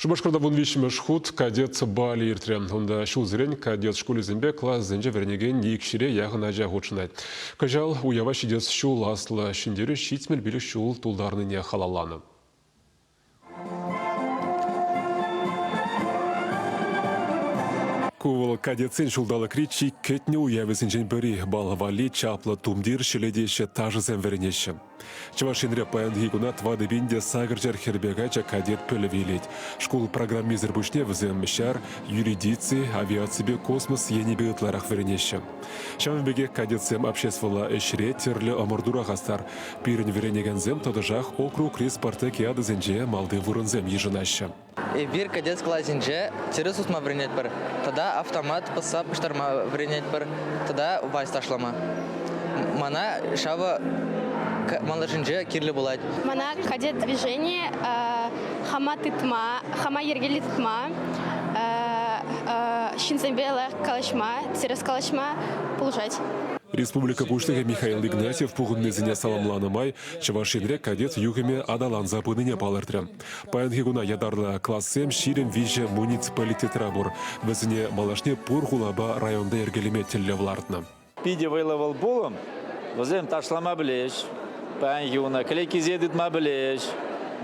Шупашкарта 13-мӗш хут кадет балӗ иртрӗ. Унта ҫулсерен кадет шкулӗсемпе классенче вӗренекен икҫӗре яхӑн ача хутшӑнать. Кӑҫал уява ҫитес ҫул Аслӑ Ҫӗнтерӳ 75 ҫул тултарнине халалланӑ. Ку вӑл кадетсен ҫулталӑкри чи кӗтнӗ уявӗсенчен пӗри. Бал валли чаплӑ тумтир ҫӗлетеҫҫӗ, ташӑсем вӗренеҫҫӗ. Чӑваш Енре паянхи куна 4 пин те 800 хӗрпе каччӑ кадет пӗлӗвӗ илет. Шкул программисӗр пуҫне вӗсем ҫар, юридици, авиаципе космос енӗпе ытларах вӗренеҫҫӗ. Ҫавӑн пекех кадетсем обществӑлла ӗҫре тӗрлӗ ӑмӑртура хастар. Пирӗн вӗренекенсем тӑтӑшах округри спартакиадӑсенче малти вырӑнсем йышӑнаҫҫӗ. Эпир кадет класӗнче тӗрӗс утма вӗренетпӗр тата автомат пӑсса пуҫтарма вӗренетпӗр тата вальс ташлама. Мана ҫавӑ малашӗнче кирлӗ пулать. Мана кадет движени хама тытма, хама йӗркеллӗ тытма, ҫынсемпе лайӑх калаҫма, тӗрӗс калаҫма пулӑшать. Республика Пуҫлӑхӗ Михаил Игнатьев пухӑннисене саламланӑ май Чӑваш Енре кадет юхӑмӗ аталанса пынине палӑртрӗ. Паянхи куна ятарлӑ классем 23 муниципалитетра пур. Вӗсене малашне пур хулапа районта йӗркелеме тӗллев лартнӑ. Питӗ вӑйлӑ вӑл пулӑм. Вӗсем ташлама пӗлеҫ. Паянхи куна кӗлеткисене тытма пӗлеҫ.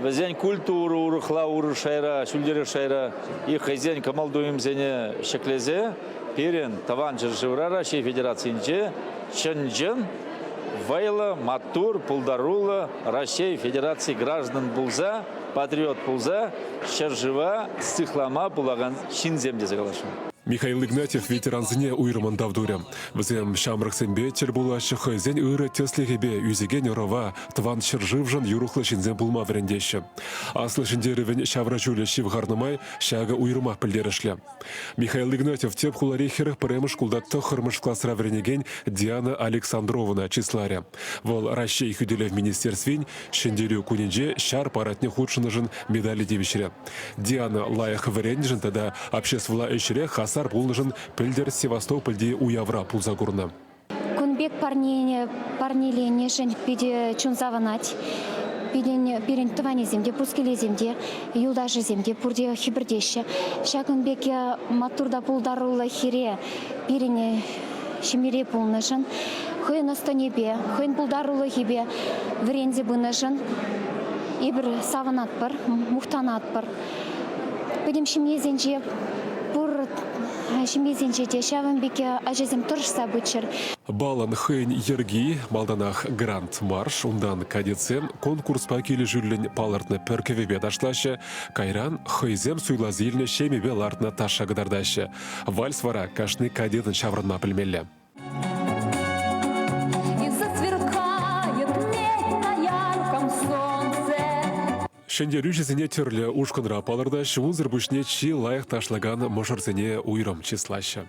Вӗсен культура урӑхла урӑх шайра, ҫӳлтерех шайра и хӑйсен кӑмӑл-туйӑмсене ҫӗклесе пирӗн тӑван ҫӗршывра Раҫҫей Федерацийӗнче чӑн-чӑн вӑйлӑ, маттур, пултаруллӑ Раҫҫей Федераци граждан пулса, патриот пулса ҫӗршыва сыхлама пулакан ҫынсем тесе каласшӑн. Михаил Игнатьев ветерансене уйрӑмӑн тав турӗ. Вӗсем ҫамрӑксемпе тӗл пулаҫҫӗ, хӑйсен ырӑ тӗслӗхӗпе ӳсекен ӑрӑва Тӑван ҫӗршывшӑн юрӑхлӑ ҫынсем пулма вӗрентеҫҫӗ. Аслӑ Ҫӗнтерӗвӗн ҫавра ҫулӗ ҫывхарнӑ май ҫакӑ уйрӑмах пӗлтерӗшлӗ. Михаил Игнатьев тӗп хулари 41-мӗш шкулта тӑххӑрмӗш класра вӗренекен Диана Александровӑна чысларӗ. Вӑл Раҫҫей хӳтӗлев министерствин Ҫӗнтерӳ кунӗнче ҫар парадне хутшӑннӑшӑн медале тивӗҫрӗ. Диана лайӑх вӗреннӗшӗн тата обществӑлла ӗҫре хастар пулнӑшӑн пӗлтӗр Севастопольти уявра пулса курнӑ. Кун пек парнене парнеленӗшӗн питӗ чун савӑнать. Пирӗн, пирӗн тӑванӗсем те, пускилесем те, юлташӗсем те пурте хӗпӗртеҫҫӗ. Ҫакӑн пек маттур та пултаруллӑ хӗре пирӗн ҫемьере пулнӑшӑн, хӑйӗн ӑс-тӑнӗпе, хӑйӗн пултарулӑхӗпе вӗренсе пынӑшӑн эпир савӑнатпӑр, мухтанатпӑр. Пӗтӗм ҫемьесенче пур ҫемьесенче те ҫавӑн пек ачасем тӑрӑшса пыччӑр. Балӑн хӑйӗн йӗрки малтанах грант-марш, унтан кадетсем конкурспа килӗшӳллӗн палӑртнӑ пӗр кӗвӗпе ташлаҫҫӗ, кайран хӑйсем суйласа илнӗ ҫемӗпе лартнӑ ташша кӑтартаҫҫӗ. Вальс вара кашни кадетӑн ҫаврӑнма пӗлмелле. Ҫӗнтерӳҫӗсене тӗрлӗ ушкӑнра палӑртаҫҫӗ, унсӑр пуҫне чи лайӑх ташлакан мӑшӑрсене уйрӑм чыслаҫҫӗ.